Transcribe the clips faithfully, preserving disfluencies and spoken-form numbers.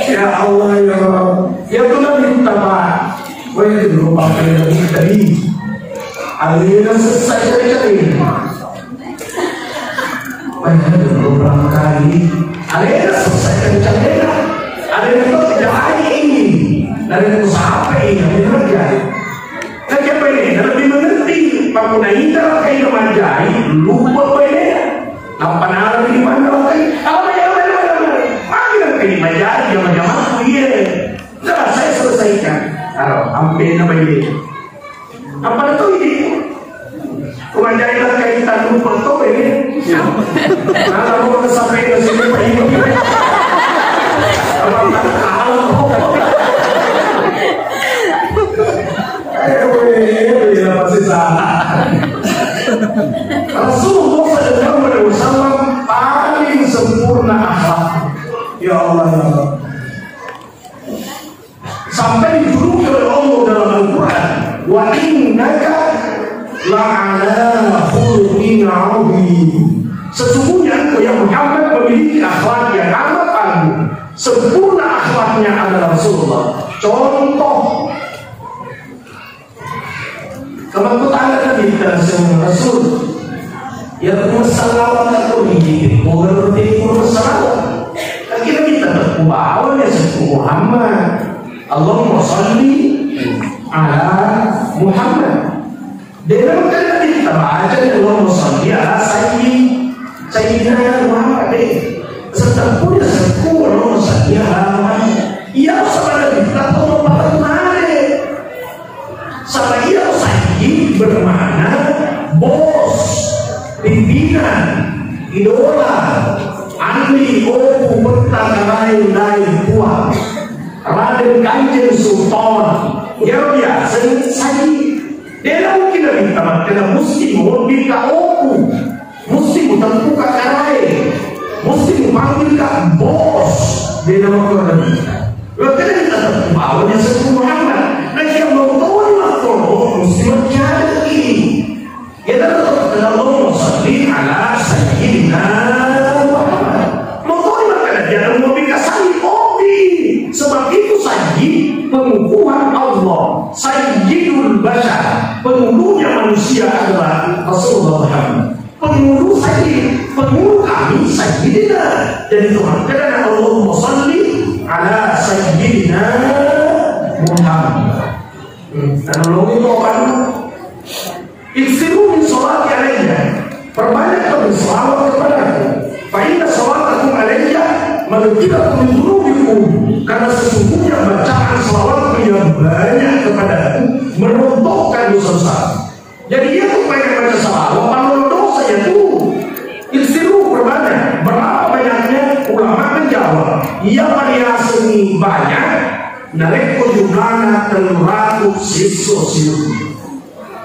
Ya Allah, ya Rabb. Ya Tuhan, minta, Pak. Weh, lupa kita tadi. Alena selesai cari-cari. Weh, beberapa kali. Alena selesai cari-cari. Alena itu tidak ada ini. Dari usaha apa ini? Ini kerja. Nah, siapa ini? Lebih mengerti. Pak Kunaita, kayak manjai. Lupa apa ini? Nappa nala ri manna lokkai, "Awe, awe, awe, awe, awe. Magi lokkai majai jama-jamaku iye." Sudah, saya selesaikan. Aro, ampena bai de. Apa tu ini? Kumajai lokkai tannu foto ini. Nala mau ke sampai ke sini, Pak Ibu. Apa tak tahu? Eh, weh, ya, pasti salah. Rasulullah sallallahu alaihi wasallam paling sempurna akhlak. Ya Allah, ya Allah. Sampai dijuluki oleh Allah dalam Al-Quran, "Wa innaka la'ala khuluqin azim." Sesungguhnya engkau, ya Muhammad, memiliki akhlak yang amat agung. Sempurna akhlaknya adalah Rasulullah. Contoh, Kamakkutanana minta naseng Rasul. Ya, ku masalawat aku ini, bukan berarti ku masalawat. Akhirnya minta terkubawa ya, sebut Muhammad. Allahumma salli ala Muhammad. Dia memang kan minta baca, Allahumma salli ala Sayyid, Sayyidina Muhammad. Eh, serta punya sebut Allahumma salli ala Muhammad. Iya, saudara, kita perlu paham. Saba iyaro sayyid bermakna bos, pimpinan, idola, andi, opu, petta, karaeng, daeng, puang, Raden, Kanjeng, Sultan. Iyaro biasa sayyid. Dena mungkin nabitta makkeda musti mobbi ka opu. Musti mutempuka karae, musti mupanggilka bos. Dena makkoro nabitta. Makkeda kita tempubawa naseng Muhammad. Nakia mautoni makkoro musti makkiadaki. Iyanaro to, Allahumma salli ala sayyidina Muhammad. Mautoni makkeda, jangan mau bika sayyid, obi. Sebab itu sayyid pengukuhan Allah. Sayyidul bashar, penghulunya manusia adalah Rasulullah Muhammad. Penghulu sayyid, penghulu kami sayyidina. Jadi Tuhan, karena Allahumma salli ala sayyidina Muhammad. Hmm, karena Allah itu apa? Iksiru min salati alayya. Perbanyak kamu salawat kepadaku. Fa inna salatakum alayya maghfiratun min dzunubikum. Karena sesungguhnya bacaan salawatku yang banyak kepadaku merontokkan dosa-dosa. Jadi, iya tu pengen baca salawat, panono dosa ya tu. Iksiru perbanyak. Berapa banyaknya? Ulama menjawab, iya variasi banyak. Narekko jumlana tellu ratu sisso siunni.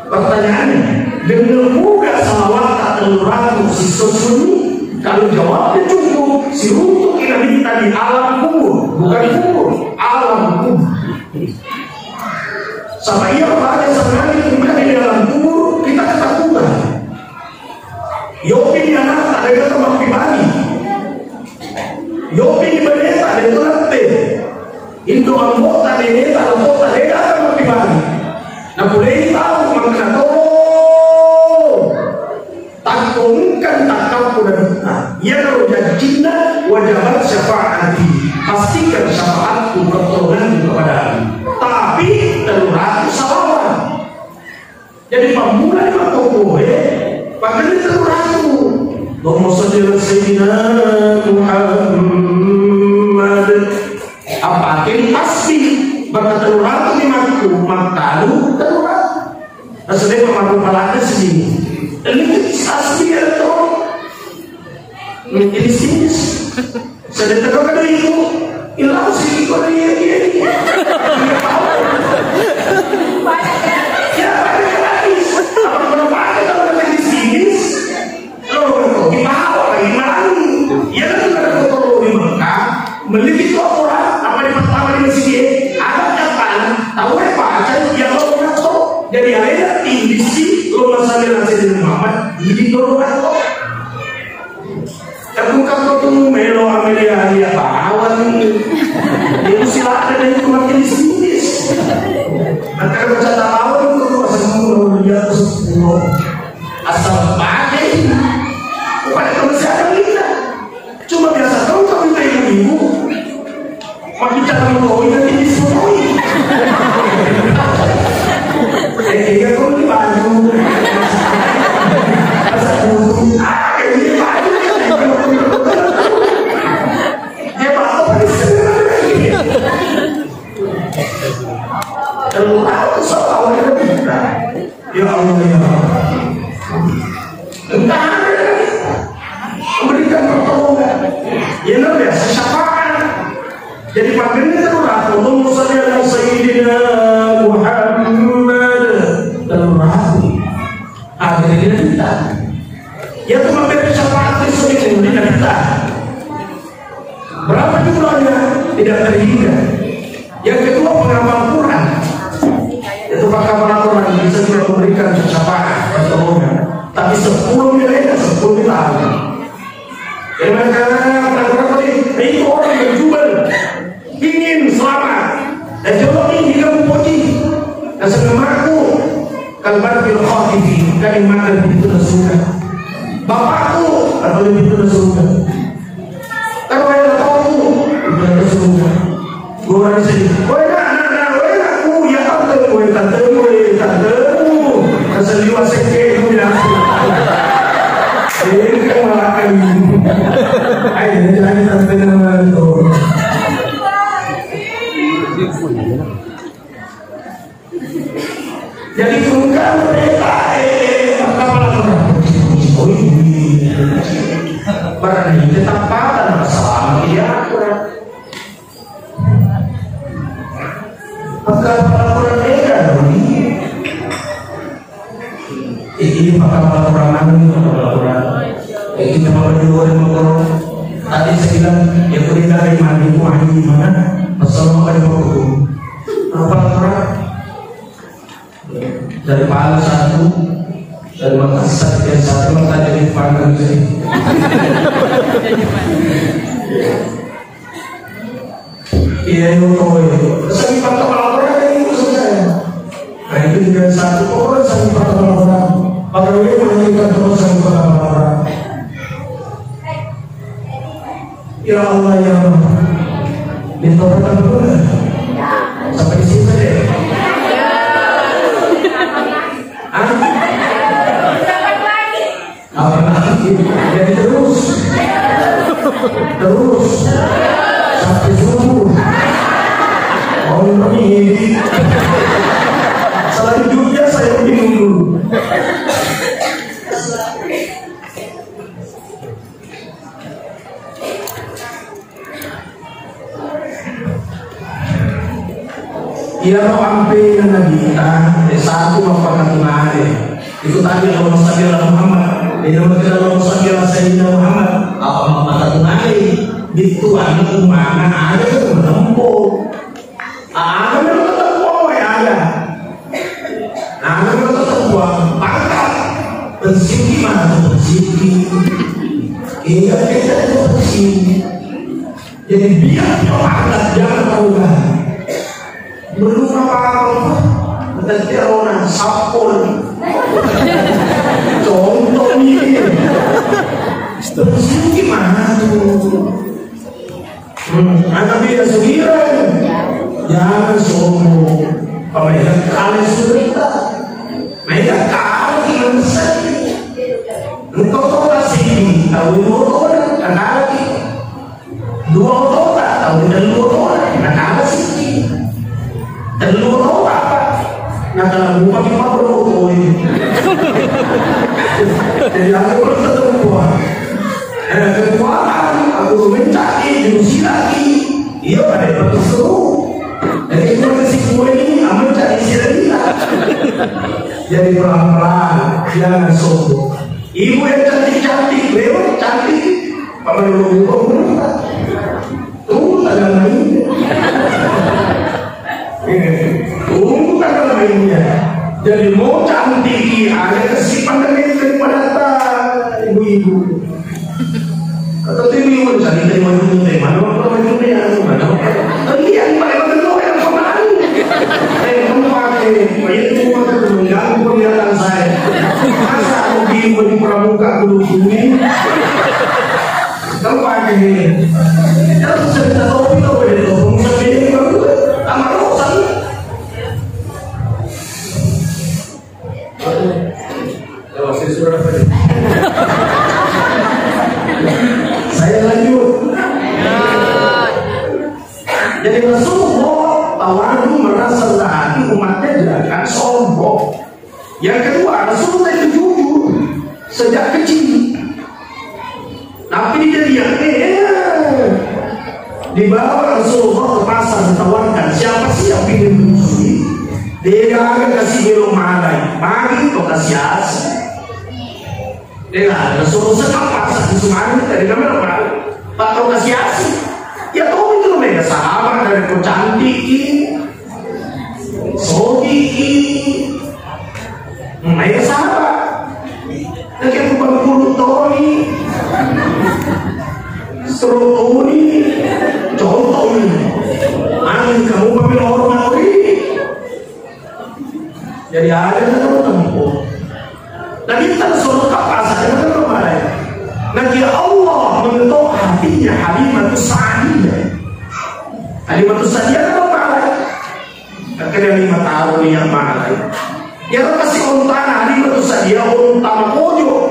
Pertanyaannya, dengan mudah salawat tellu ratu sisso siunni? Kalau jawabnya cukup, siruntuk kita minta di alam kubur, bukan kubur, alam kubur. Sama iya pada sekali kita di dalam kubur, kita ketakutan. Yopi di anak tak ada tempat pribadi. Yopi di benda tak ada tempat. Indo ambo tak ada, tak ada tempat pribadi. Nah, boleh tahu makna to. Takko engka takkappu nabitta, iyaro janjinna, wajabat syafaati, pastikan syafaatku, pertolonganku kepadamu. Tapi tellu ratu salawat. Jadi pammulai makkokkoe, pakkeda tellu ratu. Allahumma shalli ala sayyidina Muhammad. Apa akhir tasbih? Maka tellu ratu ni makku, makkalu tellu ratu. Nasaba marupa lada sedih. Ini tasbih ya to. Ini sinis. Sedih terus kan itu. Ilang sih kau dia dia. Ya, ada gratis. Apa berapa ada kalau ada di sinis? Lo, dibawa lagi malu. Ya kan, ada foto di Mekah. Melli itu aturan, apa di pertama di masjid, ada catatan, tahu ya, Pak, saya yang lo ngato. Jadi, ada yang tinggi sih, lo masalah nasi dengan Muhammad, ini lo ngato. Aku kan tuh melo Amelia, dia bawa nih. Ibu, makin cara mau ini nanti disemua. Eh, iya, kau ini baju. Masa dulu, ah, ini baju. Dia bawa apa di sini? Kalau tahu, soal kita. Ya Allah, ya Allah. Entah ada lagi. Memberikan pertolongan. Ya, luar biasa, syafaat. Jadi, panggilnya darurat. Allahumma shalli ala Sayyidina Muhammad. Darurat. Akhirnya kita. Ya, cuma beri syafaat di sini, kita. Berapa jumlahnya? Tidak terhingga. Yang kedua, penghafal Quran. Itu penghafal Quran bisa juga memberikan syafaat, pertolongan. Tapi sepuluh nilainya, sepuluh kita ambil. Jadi, mereka orang-orang tadi, itu orang berjubel, ingin selamat. Dan coba ini kamu puji. Dan senamaku, kalbar fil khatifi, kan iman dan pintu surga. Bapakku, atau pintu surga. Kan wae lapangku, bukan ke surga. Gua orang sini, "Woi, nak, nak, nak, woi, nak, ku, ya, tante, woi, tante, woi, tante, ku." Asal liwa sekke, ku, ya. Ini kan malah kami. Ayo, ini lagi tante nama tuh. Jadi, tunggal kereta, eh, eh, apa-apa lah, orang. Oh, ini. Barang ini tetap patah, masalah, iya, kurang. Apa-apa lah, kurang, eh, kan, ini. Eh, ini apa-apa lah, kurang, anu, apa-apa lah, kurang. Eh, kita mau berdua, mau, tadi saya bilang, ya, aku tidak ada yang mandi, aku mandi di mana? Pasal mau ada waktu. Apa-apa lah, kurang. Dari Palu satu, dari Makassar yang satu, maka jadi pandang sih. Iya, itu tuh. Terus lagi pakai laporan dari itu selesai. Nah, itu juga satu orang sampai pakai laporan. Pakai W P menunjukkan terus sampai pakai laporan. Ya Allah, ya Allah. Minta pertama dulu. Sampai di sini saja. Hah? Apa lagi? Jadi terus. Terus. Sampai subuh. Om ini. Selanjutnya saya minum dulu. Iyaro ampe Nabitta, eh, satu mappakatungale. Itu tadi Allahumma shalli ala Muhammad. Jadi, Allahumma shalli ala Sayyidina Muhammad. Apa mappakatungale? Bittuanna ummana ada yang menempuh. Aga melo tatempuang wae aga. Aga melo tatempuang pangkat. Pensiunki mana tu pensiunki. Iya, kita itu pensiun. Jadi biar kita pangkat, jangan tahu kan. Belum apa-apa. Tetapi orang sampul. Contoh ini. Pensiunki mana tu. Hmm, anak dia sendiri. Jangan sombong. Pamela kali sudah. Mela kali yang besar. Engkau kau kasih tahu dua orang, anak lagi. Dua orang, tahu dan dua orang, anak lagi. Tellu oto apa? Nakala mupa ki mabro oto e. Jadi aku bertemu kuah. Eh, kekuatan, aku mencari jurus lagi. Iya, pada betul. Jadi itu masih kue ini, aman cari sila. Jadi pelan-pelan, jangan sombong. Ibu yang cantik-cantik, lewat cantik. Apa yang mau berubah? Tunggu tanggal mainnya. Tunggu tanggal mainnya. Jadi mau cantik, ada kesimpan dari daripada ibu-ibu. Atau ibu-ibu cari dari mana, dari mana, mana, mana, mana. Lihat, Pak, yang betul, yang kemarin. Eh, tempat ini, Pak, itu tempat itu mengganggu penglihatan saya. Masa aku di, di pramuka dulu sini? Tempat ini. Cerita topi, topi dari topung, sampai ini baru, sama rosan. Saya lanjut. Jadi Rasulullah tawadhu, merasa rendah hati, umatnya jangan sombong. Yang kedua, Rasulullah itu jujur sejak kecil. Tapi dia diam, eh, dibawa Rasulullah ke pasar, ditawarkan, "Siapa sih yang pingin menyusui?" Dia agak kasih belum malai, pagi kau kasih asi. Dia Rasulullah sekarang pasar di Sumatera, dari mana malai? Pak, kau kasih asi. Ya, kau itu namanya sahabat dari kau cantik ini. Sogi i. Mai saba. Lagi aku bangkulu toni. Serutuni. Contoh ini. Angin kamu pamil hormat ini. Jadi ada yang kamu tempuh. Nabi tak suruh kapas, ada yang kamu malai. Nanti Allah mengetuk hatinya Halimah Sa'diyah. Halimah Sa'diyah kamu malai. Akhirnya lima tahun ia malai. Iyaro kasi ontana Halimah Sa'diyah, onta makojo.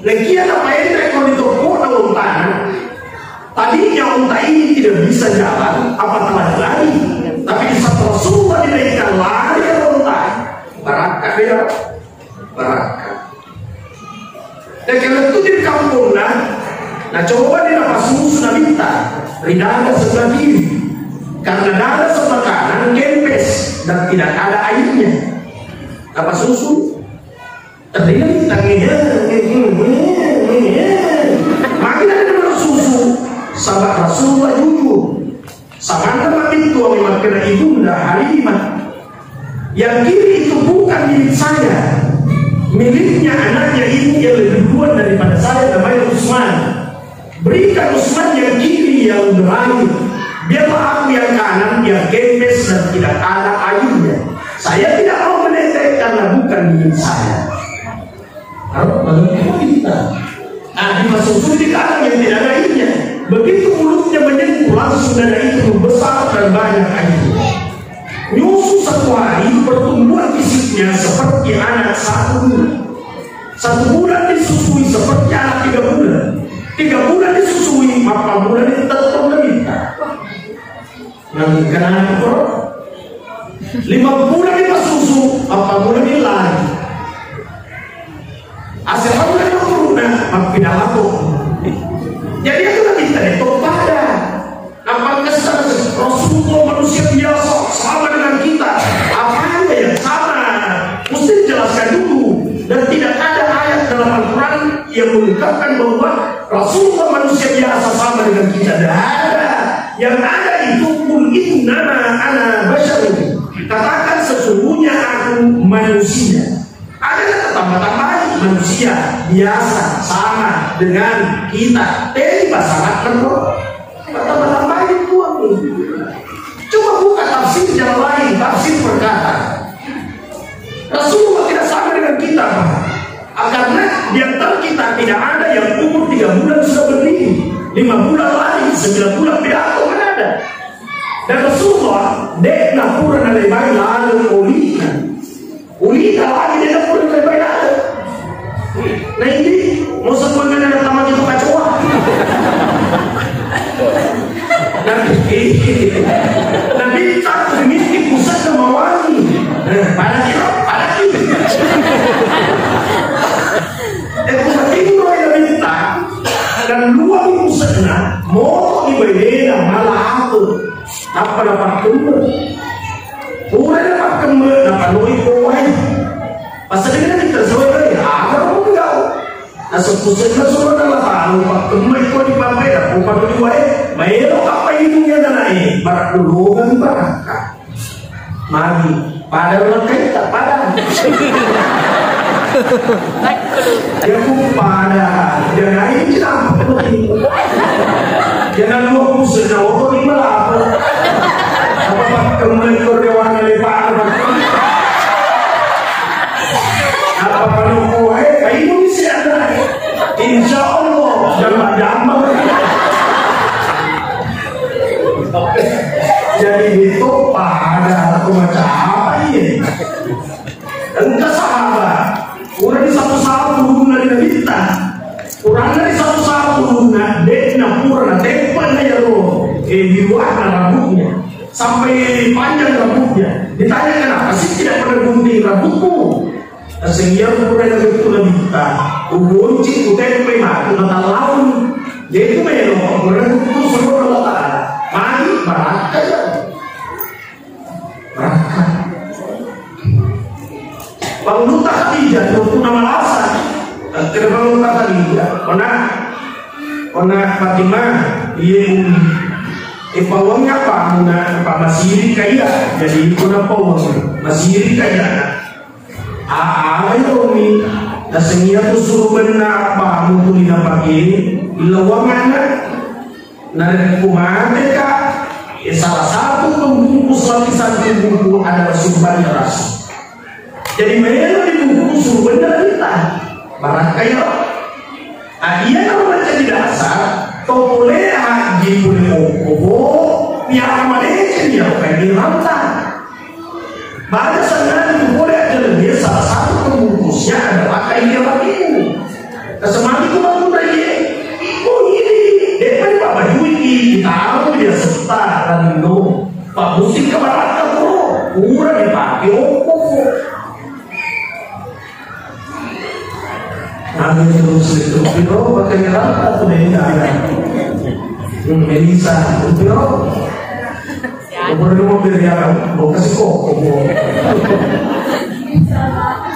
Nakia napaenre ko ditoppo'na ontana. Tadinya onta ini tidak bisa jalan, apalagi lari. Tapi di saat Rasulullah dinaikkan, lari ya onta. Barakka dia. Barakka. Dan kalau itu di kampungna, nah, coba dia napasusu Nabitta ri dada sebelah kiri. Karena dada sebelah kanan kempes dan tidak ada airnya. Napasusu, terdengar tangisan. Makin ada napasusu, sahabat Rasulullah jujur. Samanna mabittuang makkeda Ibunda Halimah, "Yang kiri itu bukan milik saya. Miliknya anaknya ini yang lebih duluan daripada saya, namanya Utsman. Berikan Utsman yang kiri yang berair. Biarlah aku yang kanan yang kempes dan tidak ada airnya. Saya tidak mau menetek karena bukan milik saya." Harus menentukan kita. Nah, dimasusu di tanah yang tidak ada airnya. Begitu mulutnya menyentuh, langsung dada itu membesar dan banyak airnya. Nyusu satu hari, pertumbuhan fisiknya seperti anak satu bulan. Satu bulan disusui seperti anak tiga bulan. Tiga bulan disusui, empat bulan itu tetap menderita. Nang kenapa? Lima bulan dipasusu, empat bulan dilari. Asal bulan itu corona, mappidato. Jadi itu Nabitta itu pada. Nampak kesan Rasulullah manusia biasa, sama dengan kita. Apa yang sama? Mesti dijelaskan dulu. Dan tidak ada ayat dalam Al-Quran yang mengungkapkan bahwa Rasulullah manusia biasa sama dengan kita. Tidak ada. Yang ada itu, "Qul innama ana basyarun." Katakan, "Sesungguhnya aku manusia." Ada kata tambah-tambahan, manusia biasa sama dengan kita. Tadi bahasa Arab kan, Bro? Tambah-tambahan itu aku. Coba buka tafsir yang lain, tafsir perkataan. Rasulullah tidak sama dengan kita, Pak. Ah, karena di antara kita tidak ada yang umur tiga bulan sudah berdiri, lima bulan lari, sembilan bulan pidato, mana ada. Dan Rasulullah, de' napura nalebai laleng olina. Olina lagi de' napura nalebai laleng. Nah, ini mau sebuah mana datang lagi ke kacoa. Nabi, Nabi tak mesti pusat sama wangi. Nah, pada kita, pada kita. Eh, pusat itu roh yang minta. Dan luar pusatnya, mau ibadah malah aku. Apa dapat kumur? Pura dapat kumur, dapat lui kuai. Pas dia kita sesuai, ada pun enggak. Naseppu-seppu suro Allah Ta'ala, upakkemmai ko di pampeda, upadu di wae, maelo kappa idung ya danae, barak dologang barakka. Magi, pada lekkaita, pada. Ya ku pada, ya ngai cinampa penting. Ya nalua kusena oto di melapa. Apa pakkemmai ko rewana lepana. Apa panokoe, kainung isi adae. Insya Allah, jamba-jamba. Macam apa iya? Engka sahabat, pura di satu sahabat ulunna di Nabitta. Purana di satu sahabat ulunna, de'na pura natempa na yaro, eh, biruana rambutnya. Sampai panjang rambutnya. Ditanya, "Kenapa sih tidak pernah gunting rambutmu?" Naseng iya pura na bettu Nabitta, ugonci, utempe matu na tallaun. Jadi itu melo pura na bettu semua Allah Ta'ala. Magi, barakka ya. Barakka. Pangulutta Khadijah, itu nama lasa. Kira pangulutta Khadijah. Ona, ona Fatimah, iya, Umi. Eh, pawang apa? Muna, apa masiri kaya? Jadi, kuna pawang. Masiri kaya. Aa, ayo mi, naseng iyatu surubenna abbamu tuli napake, illawangana. Narekko mateka, eh, salah satu pembungkus lapisan tubuhmu adalah surbannya rasul. Jadi melo dibungkus surubenna kita. Barakka ya. Ah, iya, kalau menjadi dasar, to pole haji pole okko, pihak madeceng ya, kayak di rantang. Baja sennang itu boleh aja lebih, salah satu pembungkusnya adalah kain yang rapimu. Nah, semani ku bangun lagi, ibu ini, dia kan Pak Bajui, ditaruh dia serta, dan no, Pak Musim ke Baraka, bro, kurang dipakai, oh, oh, oh. Anu terus itu, piro pakai rata tuh deh, hmm, Melisa, piro? Umur lima belas ya, mau kasih kok, kok.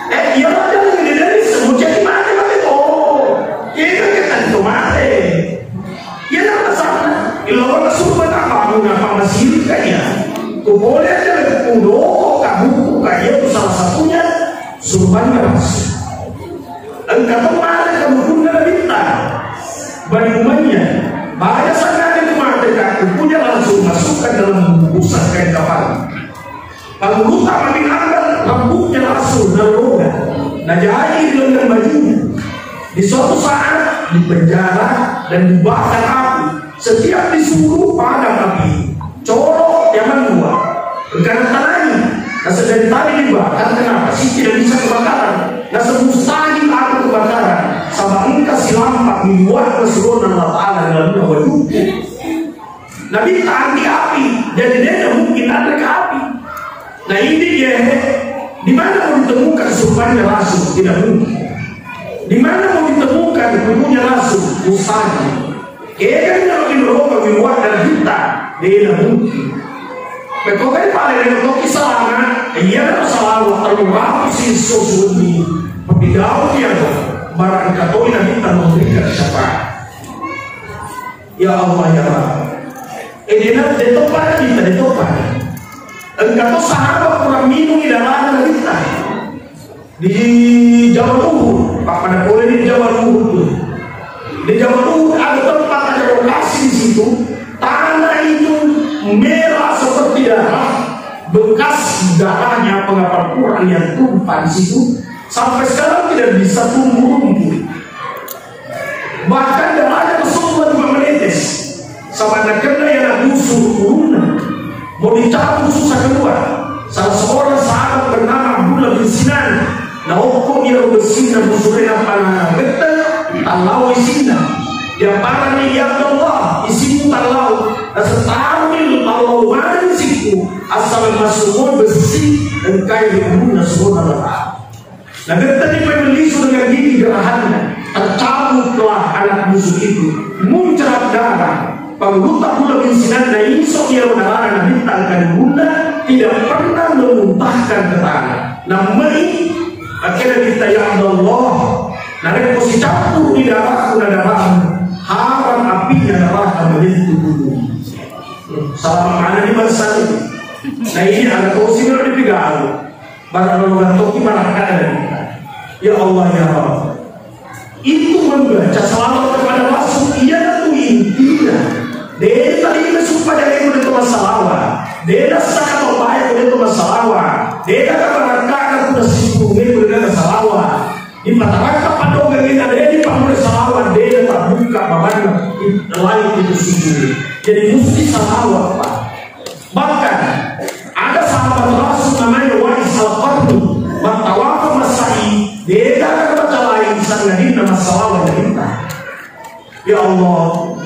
Eh, iya, ada yang dari semua jadi mati, mati, oh. Iya, kan kita itu mati. Iya, kan pesan. Ilo orang suruh apa, mau ngapa masih kaya? Kok boleh aja, udah, kamu, kaya itu salah satunya, surbannya masih. Engka to mate kamu punna nabitta Bani Umayyah. Baja sennang itu mate, kakukunya langsung masukkan dalam bungkusan kain kafan. Pangulutta Bani Ambal, rambutnya langsung nalonga, najai di lengan bajunya. Di suatu saat dipenjara dan dibakar api. Setiap disuruh padam api, colo yang dua. Engka natanai, naseng dari tadi dibakar, kenapa sih tidak bisa kebakaran? Naseng mustahil aku kebakaran, sama engka silampak minuat Rasulullah Allah Ta'ala dalam wajahku. Nabi tahan di api, jadi dia tidak mungkin ada ke api. Nah ini dia, di mana mau ditemukan surbannya Rasul? Tidak mungkin. Di mana mau ditemukan kubunya Rasul? Mustahil. Kega na makkiro ro makkiro waddang hitta, de na mungkin. Pekko kai pale de to kisah anak, iya na salawat terlalu rapi sih susunni. Tapi daun dia barang katoi na hitta memberikan syafaat. Ya Allah ya Rabb. Eh, de na, de topa na hitta, de topa. Engka to sahabat kurang minum di dalam hitta. Di Jabal Uhud, pada pole di Jabal Uhud tuh. Di Jabal Uhud ada tempat, ada lokasi di situ. Tanah itu merah seperti darah, bekas darahnya pengapal Quran yang tumpah di situ. Sampai sekarang tidak bisa tumbuh rumput. Bahkan darahnya semua juga menetes. Sabanna kenna iya nabusu ulunna, mau dicabut susah keluar. Salah seorang sahabat bernama Abdullah bin Sinan, naokko iyaro bessinna busure nappa nagetteng, tallau isinna. Diapparanni, "Ya Abdullah, isimmu tallau." Nasettamil tallau maneng isikku, asal massu bessi engkai ri ulunna surona Allah Ta'ala. Nagettenni pale mellisu dengan gigi gerahanna. Tercabutlah anak busuk itu, muncrat darah. Pangulutta Abdullah bin Sinan naiso iyaro darana nabitta engka di ulunna, tidak pernah memuntahkan ke tanah. Nammai akhirnya kita, "Ya Allah, narekko sicampur di darahku na darahmu, haram apinya darahna menyentuh tubuh." Salama mana di bangsa ini? Nah ini ada kau sini di pigalu. Barang-barang toki barang kada. Ya Allah, ya Rabb. Itu membaca salawat kepada Rasul, iya tu intinya. Dena tadi itu supaya itu itu masalah. Dena saka baik itu masalah. Dena kabarangkana pun sibuk itu dengan masalah. Di masyarakat pada orang ini ada di pamur salawat, dena terbuka babanna lain itu sujud. Jadi mesti salawat, Pak. Bahkan ada Sahabat Rasul namanya Wa'is Al-Qarni, mattawafa massa'i, de' gaga baca laing sangadinna massalawat Nabitta. Ya Allah,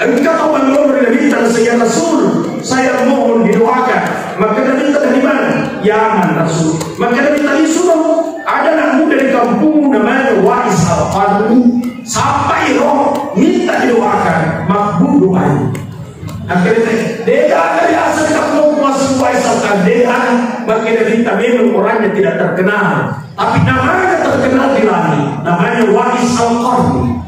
engka tau mallolo ri Nabitta, naseng, "Ya Rasul, saya mohon didoakan." Makkeda Nabitta, "Dari mana?" "Yaman, Rasul." Makkeda Nabitta, "Lisuno, ada anak muda di kampungmu namanya Wa'is Al-Qarni. Sappai ro, minta didoakan, makbul doanya." Akhirnya, de' gaga riaseng kampung masuk Wa'is Al-Qarni, de' gaga. Makkeda Nabitta, memang orangnya tidak terkenal, tapi namanya terkenal di langit, namanya Wa'is Al-Qarni.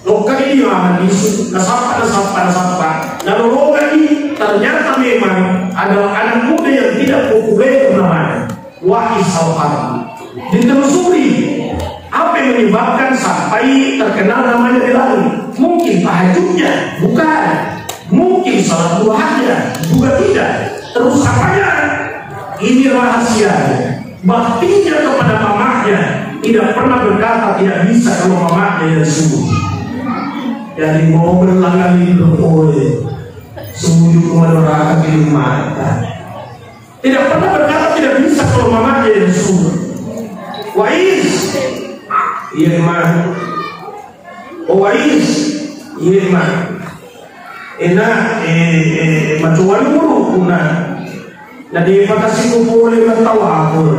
Lokka idi mama lisu, nasappa, nasappa, nasappa. Nalolongani, ternyata memang adalah anak muda yang tidak populer namanya. Wa'is Al-Qarni. Ditelusuri, apa yang menyebabkan sampai terkenal namanya di langit? Mungkin tahajudnya? Bukan. Mungkin salat duhanya? Juga tidak. Terus apanya? Ini rahasianya. Baktinya kepada mamahnya, tidak pernah berkata tidak bisa kalau mamahnya yang suruh. Jadi mau berlangan itu, oi, sujud mendoakan di mata. Tidak pernah berkata tidak bisa kalau mamahnya yang suruh. Wa'is, iya mah. Oh, Wa'is, iya mah. Ena, eh, eh, macuali guru kuna. Na de'pa kasi ko pole mattawakur.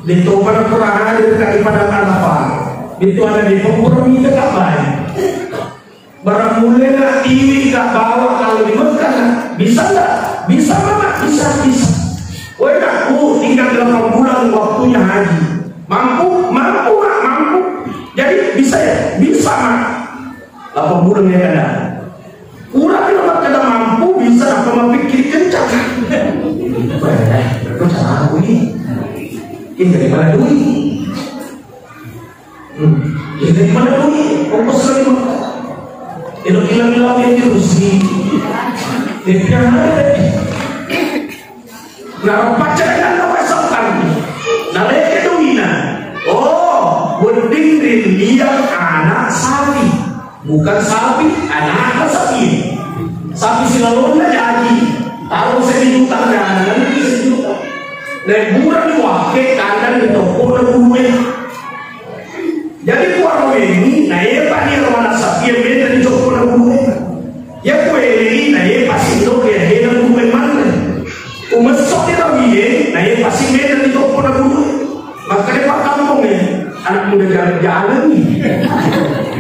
De'to pada kurang hadir ka di Padang Arafah. De'to ada de'pa kurang minta kabai. Barang mulai nak tiwi ka bawa kalau di Mekah, nak. Bisa nggak? Bisa, Mama. Bisa, bisa. Woi, nakku tinggal delapan bulan waktunya haji. Mampu, mampu, Mak, mampu. Jadi bisa ya? Bisa, Mak. Delapan bulan ya kan? Pura kira makkeda mampu, bisa apa mappikir kencang. Weh, itu cara aku ini. Ini dari mana duit? Hmm. Ini dari mana duit? Ongkos lagi mah. Itu bilang-bilang dia terus di. Dia bilang ada tadi. Naropaccakanna Wa'is Al-Qarni. Naleke doina. Oh, wedding ri liang anak sapi. Bukan sapi, anakna sapi. Sapi silalonna jaji. Taruh sejuta, jangan sejuta. Naik bulan wakke kandang di toko na bulu. Jadi, kuarowenni, naepa ni ro anak sapi e mena ri coppona bulu e. Iya kuelei, naepa si ro ri ahena bulu e manre. Umessoki rawie, naepa si mena ri coppona bulu e. Makkeda pakkampong e, anak muda jalan-jalan ni.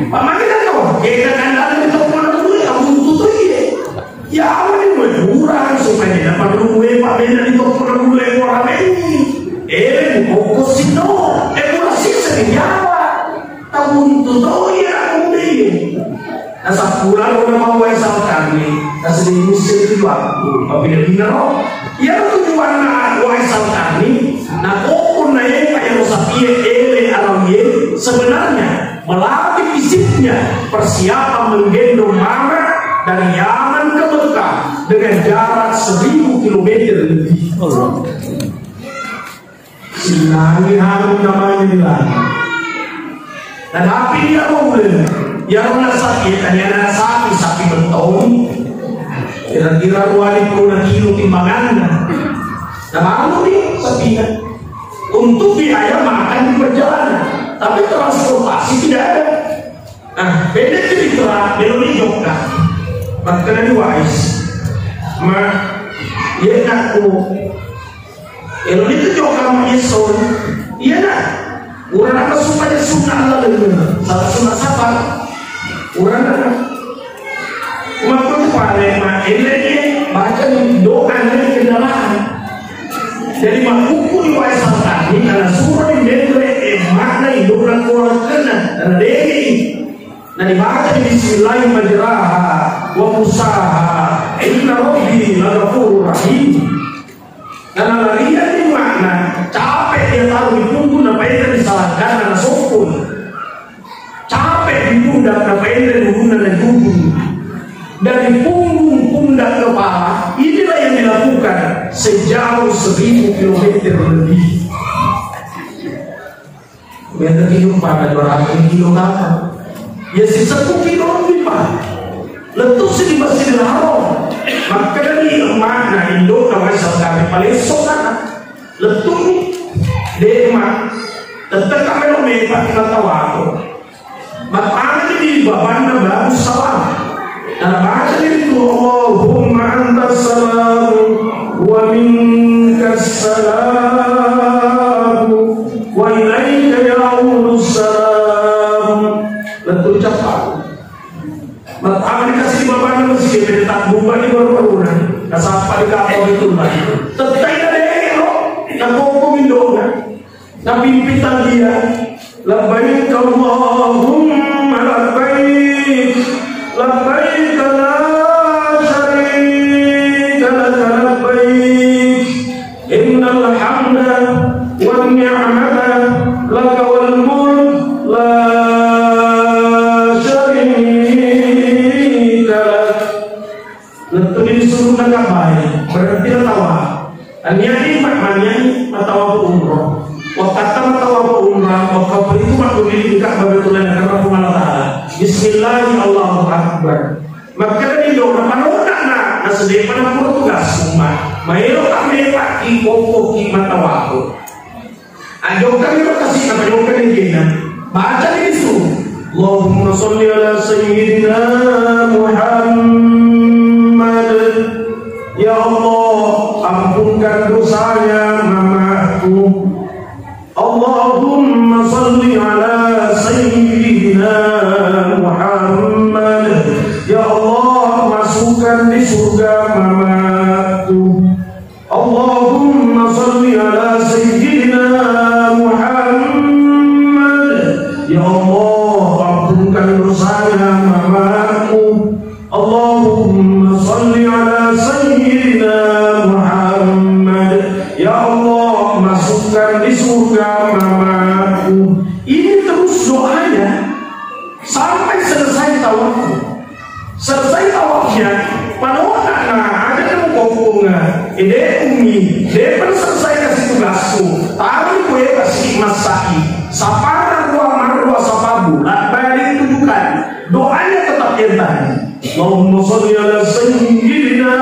Pamange na to, kena kandang ri coppona bulu e, abuntu to iye. Iya, awani mebburang supaya dapat luwe, Pak, beda di toko luwe, orang ini. Eh, bukoko sino, eh, mula sisa di Jawa. Tahun tu tahu ya, aku deh. Nah, sepuluh orang mau Wa'is Al-Qarni. Nah, sedih musim itu waktu, apabila bina, no? Ya, tujuan na Wa'is Al-Qarni. Nah, kokon na ye, Pak, yang usah piye, ele, alam ye. Sebenarnya, melatih fisiknya, persiapan menggendong mama dari Yaman ke Mekah dengan jarak seribu kilometer lebih. Allah. Sinangi harum namanya di langit. Dan api dia boleh. Ya, orang sakit, hanya anak sapi, sapi beton. Kira-kira dua puluh kilo timbangannya. Nah, baru nih, sapinya. Untuk biaya makan di perjalanan. Tapi transportasi tidak ada. Nah, pendek cerita, meloni jokka. Makkeda ni Wa'is. Ma, iya nakku. Meloni tu jokka ma iso. Iya nak. Urana apa supaya sunnah Allah dulu. Salah sunnah safar. Urana. Makku tu pale ma, ele ni, baca ni doa ni kendaraan. Jadi, makkukkuni Wa'is Al-Qarni, nasuro ni menre, eh, makna indokna kuarakkenna, na degei. Na dibaca, "Bismillahi majraha wa mursaha, inna rabbi laghafurur rahim." Karena larian ni makna, capek dia taruh di punggung, napaenre di salangkanna, nasokkun. Capek di pundak, napaenre ulunna, najujung. Dari punggung, pundak, kepala, inilah yang dilakukan sejauh seribu kilometer lebih. Biasa hidup pada dua ratus kilo kapang. Ya, siseppuh kilo lebih, Pak. Lettusi di Masjidil Haram. Makkedani emmakna, indokna, Wa'is Al-Qarni, palesso kana. Tette'ka melo mepa' ki mattawafu. Mattama di babanna babu salam. Nabaca itu, "Allahumma antas salam wa minkas salam wa ilaika ya'udus salam." Lettu cappa. Mattama dikasi babanna masigi, beda tabbubani baru-baruna. Nasappa di kapal itu, Pak. Tettai na dero, na kokko mindona. Napimpitang dia, "Labbaik Allahumma labbaik, labbaik la syarika laka labbaik, innal hamda wan ni'mata laka wal mulk la syarika lak." Lettu disuruh nagabbai, berarti natawa. Aniani ma-, maniani matawa umroh. Wakkatta matawa umroh, wakka itu makkuli di Ka'bah Baitullah karena Puang Allah Ta'ala. Bismillah, Allahu Akbar. Makkeda di doa, panona na, nasedepa na pura tugas umma. Maelo kami paki pokok ki matawa. Ajokkan iro kasi apa jokkan yang kena. Baca itu. Allahumma salli ala sayyidina Muhammad. Ya Allah, ampunkan dosanya mamaku. Allahumma salli ala sayyidina Muhammad. Ya Allah, masukkan di surga mamaku. Allahumma salli ala sayyidina Muhammad. Ya Allah, ampunkan dosanya mamaku. Allahumma salli ala sayyidina Muhammad. Ya Allah, masukkan di surga mamaku. Ini terus doanya sampai selesai tawafnya. Selesai tawafnya, panona na ada nemu kopunga, ede ummi, depan selesai kasih tugasku, tahu kue kasih masai, sapara dua marwa sapabu, labbaik tujuh kali. Doanya tetap yang tadi. Allahumma salli ala sayyidina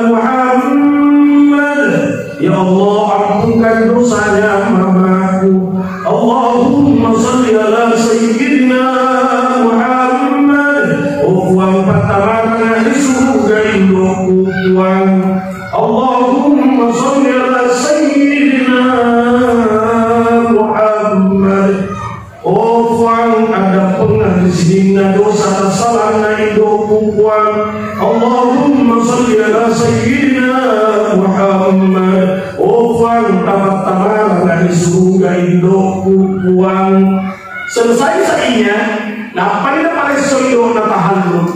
Muhammad. Ya Allah, ampunkan dosanya mamaku. Allahumma salli ala sayyidina Muhammad. Oh Puang, pattamanna di surga indoku, Puang. Allahumma salli ala sayyidina Muhammad. Oh Puang, addampengang ri sininna dosa tassalanna indoku, Puang. Allahumma salli ala sayyidina Muhammad. Oh Puang, tamat-tamarang ri surga indoku, Puang. Selesai sainya, nappani naparesso indona tahallul.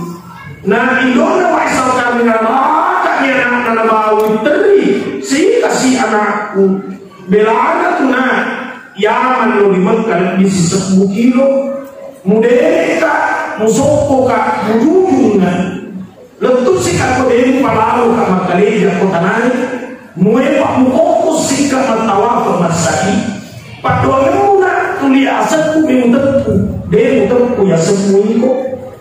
Na indona Wa'is Al-Qarni narakani anakna nabawi, terri, sikasi anakku. Belana tu na, Yaman lo di Mekka lebbi sisebbu kilo. Mudeka, musokkoka, mujujunga. Lettu sikka ko de mupalaloka makkaleja ko tanae. Muepa mukokko sikka mattawafa massai. Paddoangemmu na tuli asekku mi muteppu. De muteppu yasekmu iko.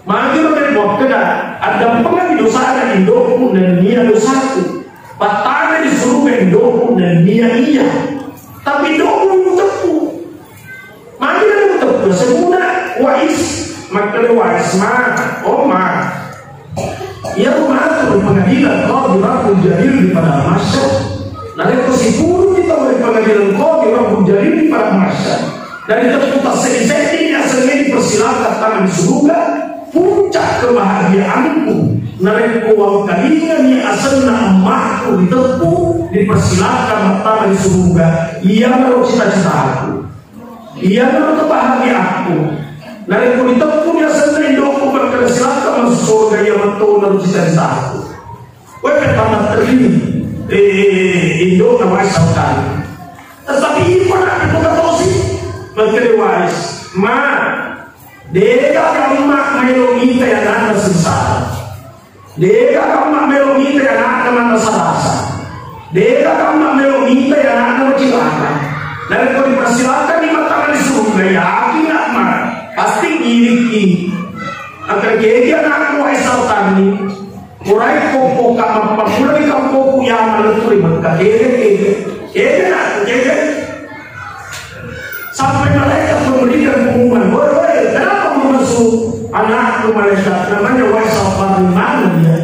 Magi lo de muakkeda, addampengengi dosana indokku nennia dosaku. Pattana di suruga indokku nennia iya. Tapi indokku muteppu. Magi na muteppu semuna Wa'is, makkeda Wa'is, "Ma, oh Ma." Iya matu di pengadilan qadhi Rabbul Jalil di padang mahsyar. Narekko sipulung kita di pengadilan qadhi Rabbul Jalil di padang mahsyar. Dan diteppu tasseddi-seddi asengnge dipersilakan tangan di surga, puncak kebahagiaanku. Narekko wangkalingani asenna ammakku diteppu, dipersilakan mattama di surga. Iyanaro cita-citaku. Iyanaro kebahagiaanku. Narekko diteppu ni asenna indokku, makkeda silakan masuk surga, iya metto naro cita-citaku. Weh, pertama terima, eh, indokna Wa'is Al-Qarni. Tetapi iko nak buka tosi, makkeda Wa'is, Ma, dega kamma maelo mita ya nana sengsara. Dega kamma melo mita anakna manrasa-rasa. Dega kamma melo mita anakna macilaka. Narekko dipersilakan di mata di surga, yakin nak ma, pasti ngiriki. Akan kegi anakku Wa'is Al-Qarni, murai koko kamma pura di kampokku yang maleturi maka kege, kege. Kege nak, kege. Sampai malaikat memberikan pengumuman, "Woi, woi, kenapa memasuk anakku?" Malaikat namanya Wais Al-Qarni, mana dia?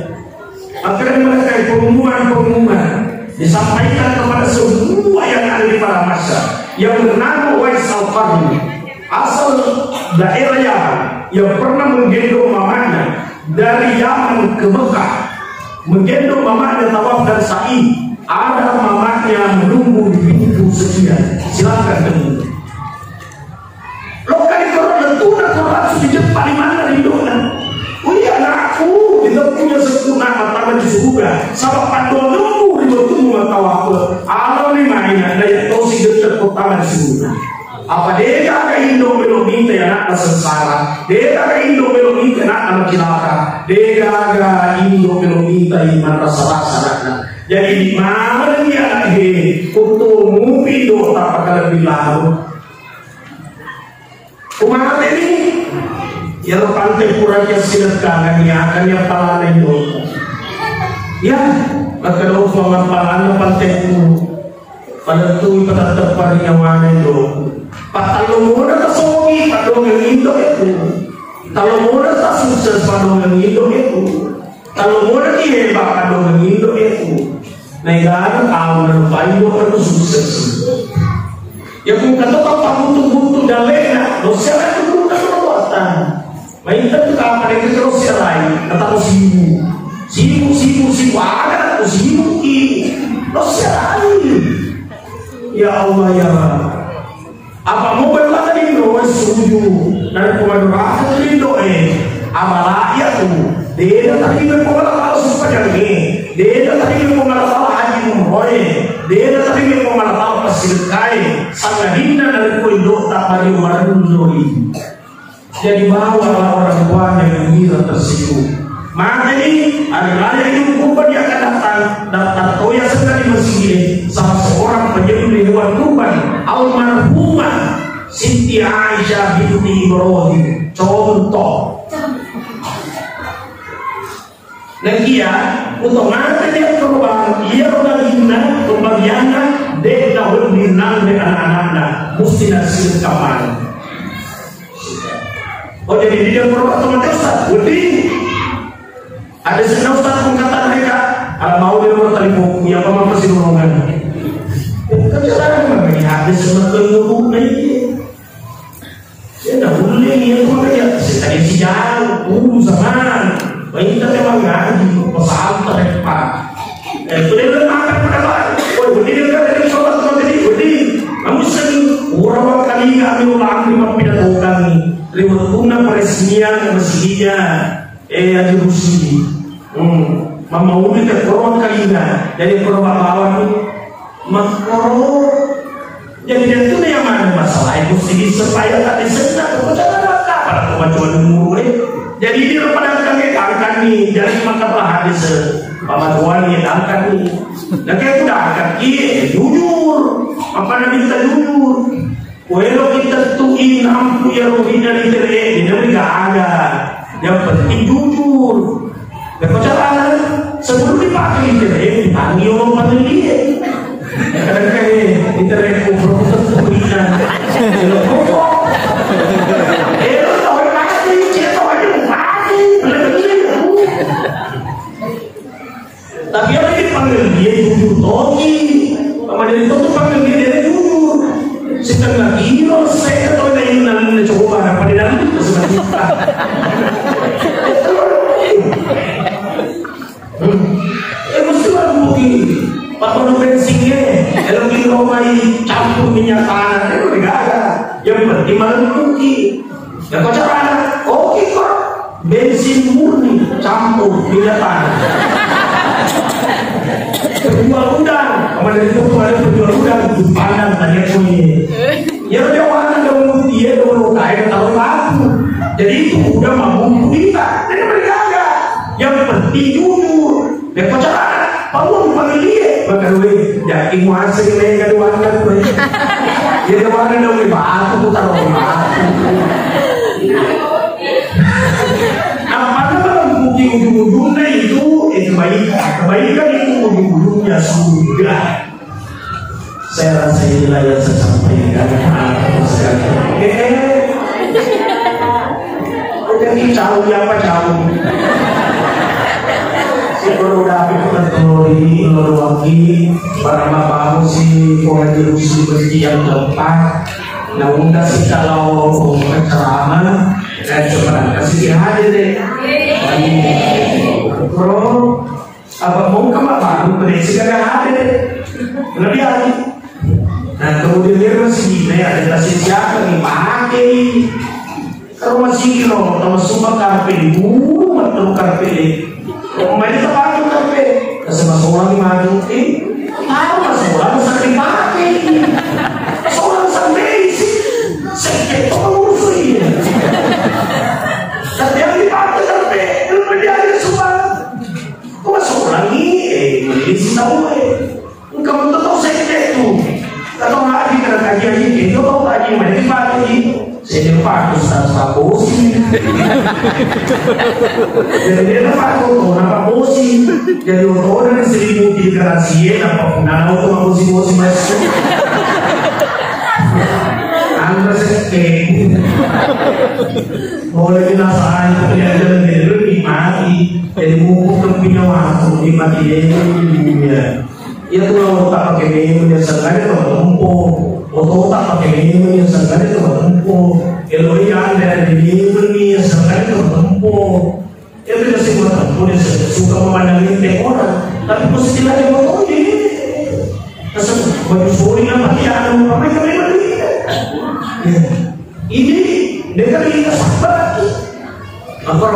Akhirnya malaikat, pengumuman-pengumuman disampaikan kepada semua yang ada di padang mahsyar yang bernama Wais Al-Qarni, asal daerah Yaman, yang pernah menggendong mamanya dari Yaman ke Mekah, menggendong mamanya tawaf dan sa'i. Ada mamanya menunggu di pintu sekian. Silakan temui. Lokka di koro lettu'na, koro langsung dijeppa limanna ri indo'na. "Wih, anakku, kita punya sempurna matama di surga. Sabab paddoangemmu ri wettummu mattawaf." Alani maina, na iya tosi gette' ko tama di surga. Apa de'gaga indo melo mita anakna sengsara? De'gaga indo melo mita anakna macilaka? De'gaga indo melo mita manrasa-rasa anakna? Jadi, manenni anak he, kuttomu indo tappa kalebbi lalo. Umateni, iyaro pante puraki assidekkangengngi, akanni appalana indo'ku. Ya, makkeda Puang, appalana panteku. Palettu'i patatteppang ri nyawana indo'ku. Pattallo mona tasogi, paddoangeng indo'ku. Tallo mona tasukses, paddoangeng indo'ku. Tallo mona ki heba, paddoangeng indo'ku. Naigana tau narupai indo'ku sukses. Ya, ku engka to tau pabbutu-butu dalle'na, lossea tu gurutta, to pabbuatta. Maita tu kapang engka lossea lai, nataro sibuk. Sibuk, sibuk, sibuk, aga tu sibuk ki. Lossea lai. Ya Allah, ya Rabb. Apa mau berlari roh suju, dan kumaduraka rindo'e. Amala iya tu. De'na tarima Puang Allah Taala sumpajangnge. De'na tarima Puang Allah Taala haji umroe. De'na tarima Puang Allah Taala passidekkae. Sangadinna narekko indo'ta mari umarelloi. Jadi bawalah orang tuanya gembira tersinggung. Mateni, hari raya Idul Kurban yang akan datang, daftar toya sekali masjid, salah seorang penyembelih hewan kurban, almarhumah Siti Aisyah binti Ibrahim. Contoh. Nakia, untuk mate dia korban, iya daginna, pembagianna, de' nawedding nalai anak-anakna, musti nasirka maneng. Oh, jadi dia korban atau mate, Ustaz? Wedding. Ada senna Ustaz pengkata mereka, ala mau dia bertalimu, ya apa mampu si ruangan. Kan cara memang ada senna tenguruk lagi. Iya, naulle iya tu makanya, setadi sijang, ulu zaman. Maita memang ngaji, pesantren, Pak. Eh, tu dia bilang, "Makan pada Pak." Oh, budi dia kan dari sholat tu tadi, budi. Namun seni, orang kali nggak ambil ulang di pimpinan tukang ni. Lewat tuna peresmian masjidnya. Eh, Haji Rusli. Hmm. Mama Umi ke korong kalina. Jadi korong bawa ni. Makkoro. Jadi, tentu yang mana masalah itu sih supaya tak disentak. Kok cara apa? Apa kemajuan umur, eh? Jadi, ini pada kami angkat nih. Jadi, maka hadis, eh, pamajuan nih, angkat nih. Dan kayak udah angkat, iya, jujur. Apa nanti kita jujur? Kuelo kita tuh inampu ya ruhina di tere, di tere gak ada. Yang penting jujur. Beko carana, sebelum dipakai internet, ditangi orang panellie. Kadang kayak internet kumpul, kumpul, kumpul. Elo kumpul. Elo tahu mati, dia tahu aja mau mati, lebih. Tapi ada di panellie jujur togi. Sama dari itu tuh panellie dia jujur. Setengah kilo, saya tahu dari mana coba, apa di dalam itu sebenarnya. Hmm. Eh, mesti orang bukti. Pak, kono bensinnya, kalau di rumah campur minyak tanah, itu negara. Yang penting malam bukti. Ya, kok cara? Oke, kok. Bensin murni, campur minyak tanah. Penjual udang, kemarin itu tuh ada penjual udang, di Padang, tanya kue. Ya, udah, warna daun putih, ya, daun lokal, tahu laku. Jadi, itu udah mampu kita. Jadi, mereka ada. Yang penting jujur. Beko carana, pammulai panellie, maka doi, jadi muaseng mega duanna tu. Jadi warna doi batu, putar batu. Apa nama bukti ujung-ujungnya itu, eh, kebaikan. Kebaikan itu ujung-ujungnya surga. Saya rasa inilah yang saya sampaikan. Eh, udah dicau ya apa cau? Kalau udah aku ketori, kalau lagi, para bapak si, kalau di rusuh berarti yang keempat. Nah, udah sih kalau ceramah, dan sebenarnya sih hadir deh. Bro, apa mau ke bapak? Udah sih kagak hadir. Lebih lagi. Nah, kemudian dia masih di, ada kasih siapa nih? Pakai. Kalau masih kilo, kalau semua karpet di bulu, matang karpet deh. Main apa tuh karpet? Kasih masuk lagi maju, eh, taruh masuk lagi sakit pakai. Seorang sampai isi, sakit apa musuh ini? Tapi yang dipakai karpet, belum menjadi semua. Kok masuk lagi? Eh, ini sih tahu eh. Engka metto tau sette tu. Katong haji kena kaji haji, eh, yo tau haji, mana dipake ji? Saya dia pakai ustaz Pak Bosi. Jadi dia dapat foto, nama Bosi. Jadi foto dari seribu di garansi, apa punana foto Pak Bosi, Bosi masuk. Anda sette. Boleh dirasain, ternyata dia dulu nikmati. Jadi mumpung punya waktu, nikmati dia. Iya tu, lao tappake memeng yasengnge to matempo. Oto tappake memeng yasengnge to matempo. Eloi ande ri memeng ni yasengnge to matempo. Iya tu, yasengnge matempo, yasengnge suka memandang enteng orang. Tapi positif aja mau, oh, iya. Kasih baju sori apa dia, anu, apa yang kami beli? Iya. Ini mereka kita sabar. Maka,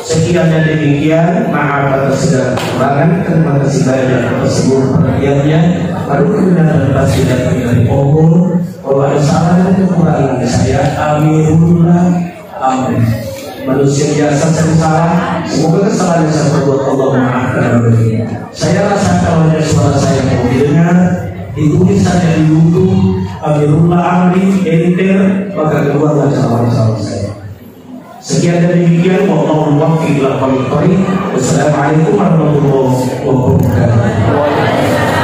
sekian dan demikian, maaf atas segala kekurangan, terima kasih banyak atas seluruh perhatiannya. Baru kemudian atas tidak dari umur, kalau ada salah dan kekurangan saya, Amirullah, amin. Manusia biasa sering salah, semoga kesalahan yang saya perbuat Allah maafkan. Saya rasa kalau hanya suara saya mau didengar, ditulis saja di YouTube, Amirullah Amri, enter, maka keluarlah calon-calon saya. Sekian dan demikian, wallahul muwaffiq ila aqwamit thariq. Wassalamualaikum warahmatullahi wabarakatuh.